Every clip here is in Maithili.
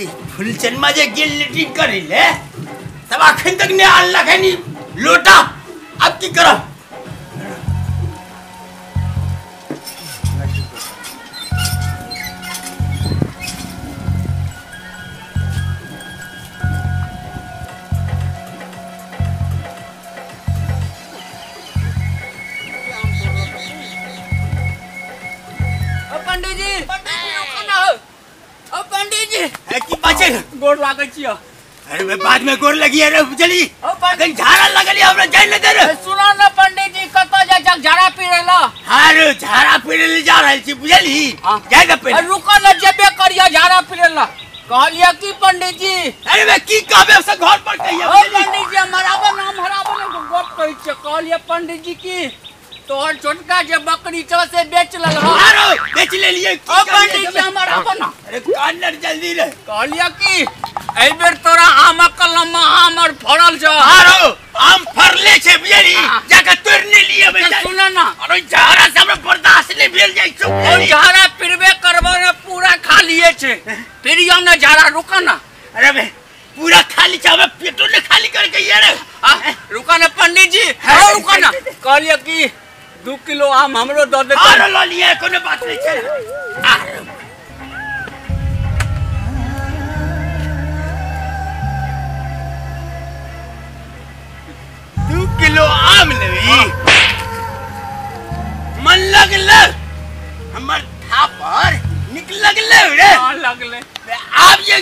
फुलचनमा जे गेल लेट्रिन करै ले तब अखन तक ने आनलक है नी लोटा। अब की करब? गोर लागै छियो। अरे मैं बाद में गोर लगी है रे बुझली। अखन झाड़ा लगली हमरा जाय न दे रे। सुनो न पंडित जी, कतौ जाय छ झाड़ा पीरै ल? हां रे झाड़ा पीरै ले जा रहल छी बुझली। जाय दे पहिले। रुको न, जेबे करियो झाड़ा पीरै ल। कहलियो की पंडित जी? अरे मैं की कहबे से घर पर कहियो। ओ पंडित जी मराबो न, मराबो न गप कहै छियो। कहलियो पंडित जी की तोहर छोटका जे बकरी छौ से बेच लेलहो। अरे बेच लेलिए। ओ पंडित जी मराबो न। अरे कान जल्दी रे। कहलियो की एहि बेर तोरा आमक कलम में आम और फड़ल छौ। आरो आम फड़ले छै बुझली, जाके तोड़ ने लिए बे। सुन न, अरे झाड़ा से हमरा बर्दाश्त नहीं भेल जाय छौ। ओ झाड़ा पिरबे करबो न, पूरा खालिए छै। पिरियो न झाड़ा, रुक न। अरे बे पूरा खाली छै, हमरा पेटो ने खाली करके ये रे। रुक न पंडित जी, रुक न। कहलियो की 2 किलो आम हमरो दऽ दे। आरो ल लिए, कोनो बात नहीं छै। किलो आम लेबी मन लगल हमर थापर निक लगल रे। हां लगले। आब ये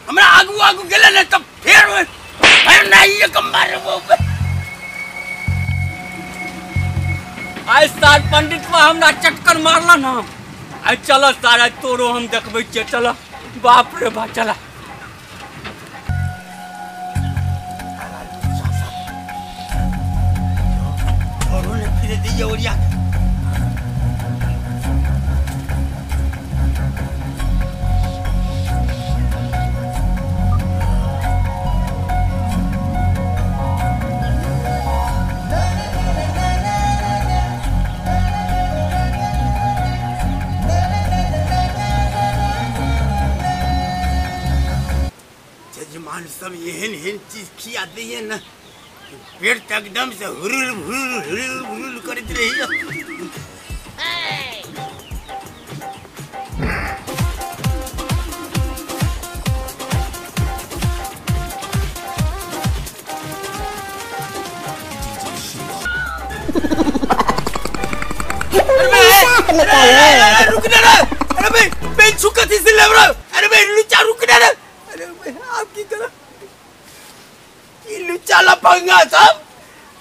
हमरा आगू आगू गेले ने तब फेर फेर नहीं ये कम मारबो। आइ सार पंडित बा हमरा चक्कर मारला ना। आइ चल सारा तोरो हम देखबै छियै। चल बाप रे बा, चला। ओरिया जजमान सब एहन एहन चीज खिया दैये ना, पेट तक एकदम से हुरुल हुरुल हुरुल हुरुल करैत रहियो। अरे रुक ना रे। अरे भाई बेंच कथी से लेब रे? अरे भाई लुच्चा रुक ना रे। अरे भाई आप की करा लुच्चा लफंगा सब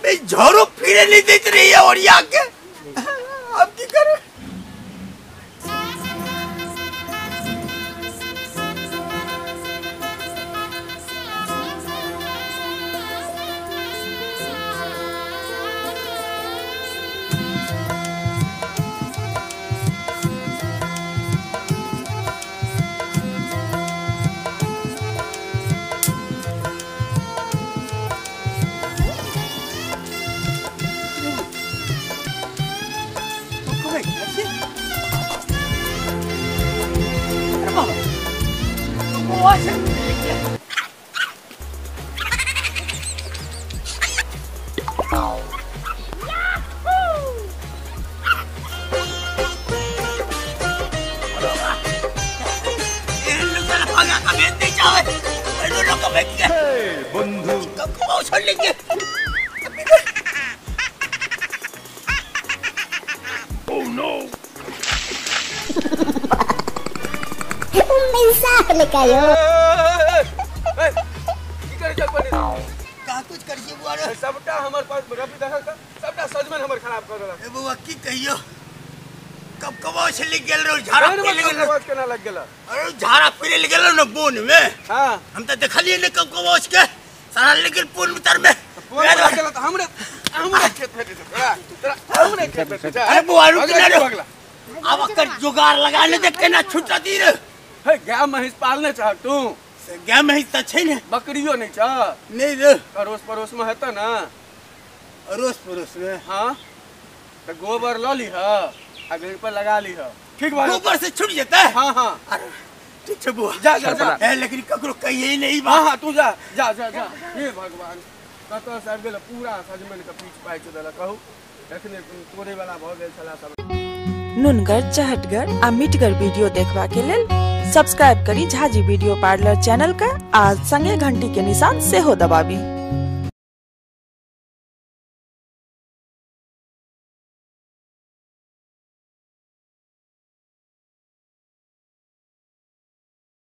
मैं झोरो फिरे नहीं देते रही है और यहाँ के आप की करो? Oh no! Un mensaje le cayó. की करे छ पंडित? का कुछ करिए बुआ रे? सबटा हमर पास रबी देखल त सबटा सजमन हमर खराब कर देलक। ए बुआ की कहियो, कब कब छली गेल रहो झाड़ा पीले गेल रहो। केना लग गेल? अरे झाड़ा पीले गेल न बोन में। हां हम त देखलिए ने कब कब के सारा लेकिन पुल उतर में पुल लग गेल त हमरे हमरे खेत भेटे तोरा तोरा हमरे खेत भेटे। अरे बुआ रुक ना रे, अब अकर जुगाड़ लगा ले देख केना छुटा दी रे। हे गाय महिष पालने चाह तू? से गाय महिष त छै ने, बकरियो नहीं छ? नहीं रे। अड़ोस पड़ोस में हेतै ना? अड़ोस पड़ोस में हां त गोबर ल लीह आ घर पर लगा लीह। ठीक बा, गोबर से छूट जेतै। हां हां। अरे ठीक छै बुआ। जा जा जा। ए लेकिन ककरो कहिए नहीं बा। हां हां तू जा जा जा जा। हे भगवान कतऽ से आबि गेल पूरा सजमनि के पीछ पाइच देलक। कहू एखने तोड़े वाला भऽ गेल छला सब। नुनगर चहटगर आ मिठगर वीडियो देखबा के लेल सब्सक्राइब करी झाजी वीडियो पार्लर चैनल का आ संगे घंटी के निशान सेहो दबाबी।